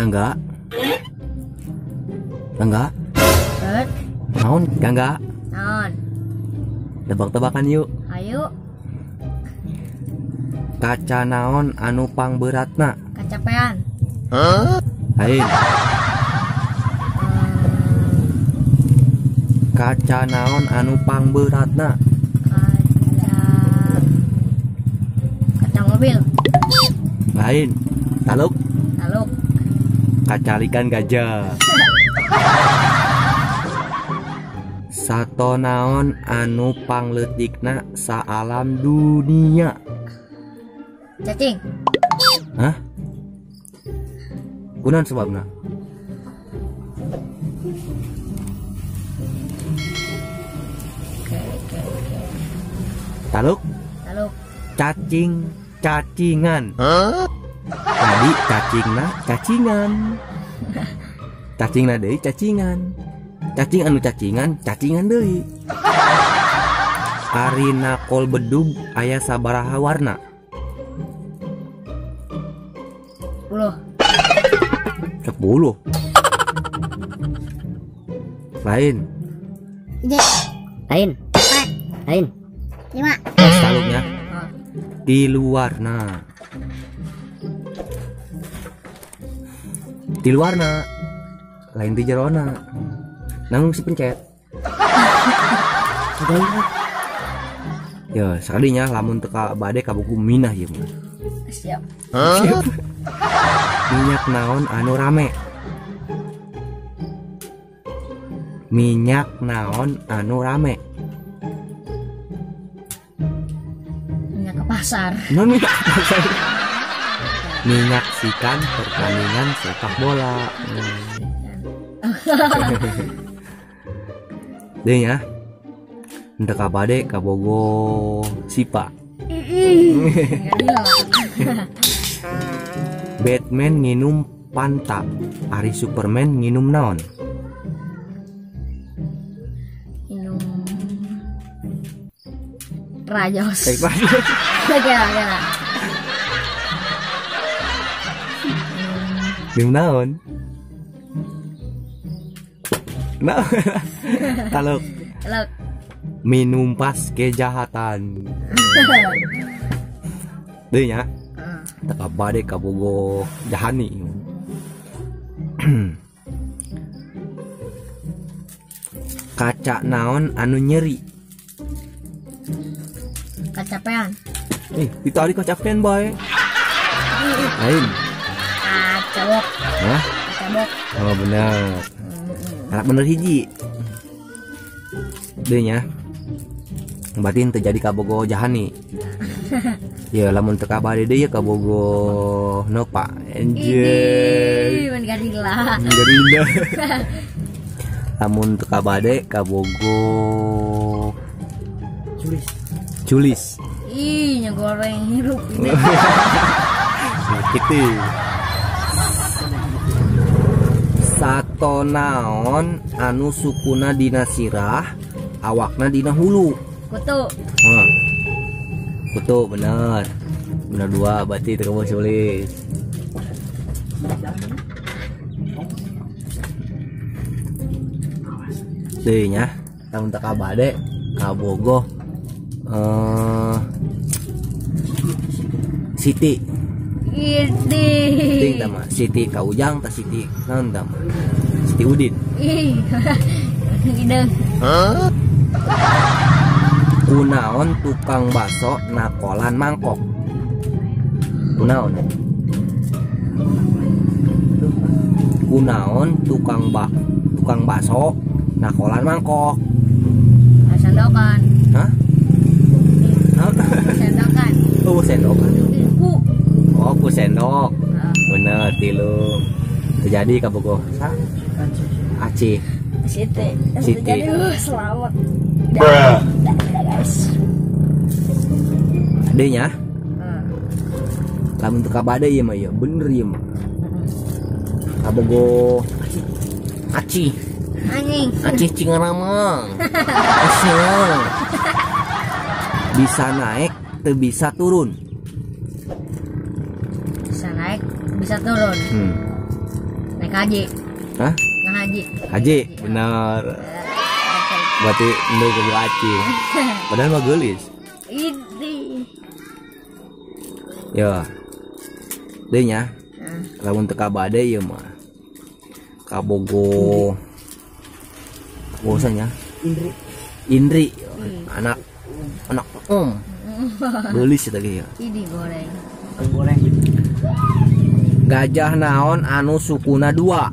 Gangga. Gangga. Naon Gangga? Naon. Tebak-tebakan yuk. Ayo. Kaca naon anu pangberatna? Kacapean. Hah? Lain. Kaca naon anu pangberatna? Kaca mobil. Lain. Taluk. Taluk. Kacalikan gajah. Sato naon anu pangleutikna saalam dunia? Cacing. Hah? Kunaon sebabna? Oke. Taluk? Taluk. Cacing cacingan. Huh? Tadi cacingna cacingan. Cacingna deui cacingan. Cacing anu cacingan, cacingan deui. Ari nakol bedug aya sabaraha warna? 10. 10. Lain. Lain. 4. Lain. 5. Taluknya. Tilu warna. Tilu warna. Lain ti jerona. Nanggung si pencet. Ya, sekalinya lamun teka bade ka buku minah ieu mah. Siap. Siap. Minyak naon anu rame? Minyak naon anu rame? Minyak ke pasar. Non minyak ke pasar. Minyak sikan pertandingan sepak bola. Deh ya. Entah kabade kabogo sipa. Batman nginum Fanta, ari Superman nginum naon? Minum Rajos. Oke. Minum naon? Nah, taluk. Taluk. Minum pas kejahatan. Deh ya. Teka bade kabogo jahani. Kaca naon anu nyeri? Kacapean. Itu tadi kacapean bae. Lain. Kacabok. Hah? Kacabok. Oh benar. Anak bener hiji. Deh nya. Berarti terjadi kabogo jahani. Ya lamun teu kabade deui ya kabogo nopa. Anjir. Mun garila. Garila. Lamun teu kabade kabogo culis. Culis. Ih, nya goreng hirup ini. Gitu. Sato naon anu sukuna dina sirah, awakna dina hulu. Kutu. Hah. Kutu bener. Bener dua berarti teu kabogo culis. Deui nya, lamun teu kabade kabogo Siti. Idi. Ting tama Siti Kaujang ta Siti naon tama Siti Udin. Ih. Hideung. Hah? Kunaon tukang bakso nakolan mangkok? Kunaon? Kunaon tukang bakso nakolan mangkok? Sendokan. Hah? Sendokan. Oh, sendokan. Ku. Oh, ku sendok. Bener tilu. Terjadi kabogo. Sa? Aceh. Siti. Siti. Terjadi, selamat. Dah, guys. Adenya. Lamun teu kabade ieu mah ieu, bener ieu mah. Kabogo Aceh. Anjing. Aceh Cingaramang. Bisa naik, teu bisa turun. Bisa naik, bisa turun. Rek haji. Hah? Nah haji. Haji, benar. Berarti endog kabogoh Acil. Padahal mah geulis. Ini. Ya. Deui nya. Lamun teu ka bade ieu mah. Kabogoh. Bosannya. Indri. Indri, anak anak om. Geulis eta ge ya. Ini goreng. Goreng. Gajah naon anu sukuna dua?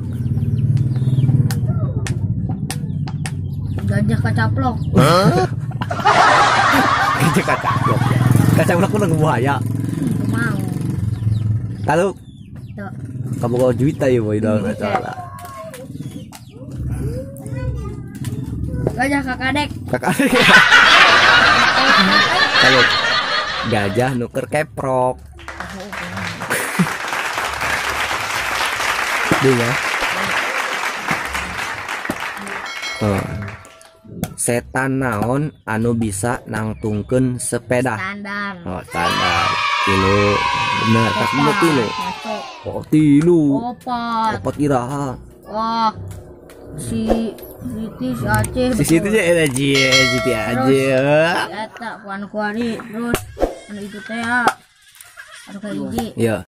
Gajah kacaplok. Gajah kacaplok. Kacaplok kudu buaya. Mau. Kalau kabogoh Juwita ya boy dong salah. Gajah kakadek. Kakadek. Kalau gajah nuker keprok. Dia. Oh. Setan naon anu bisa nangtungkeun sepeda? Standar. Oh, standar. Tilu. Bener, tak tilu. Oh, tilu. Opat. Opat iraha. Wah. Si Siti si Aceh. Si Siti aja Siti aja. Eta kuan-kuari terus anu itu teh anu ka hiji. Iya.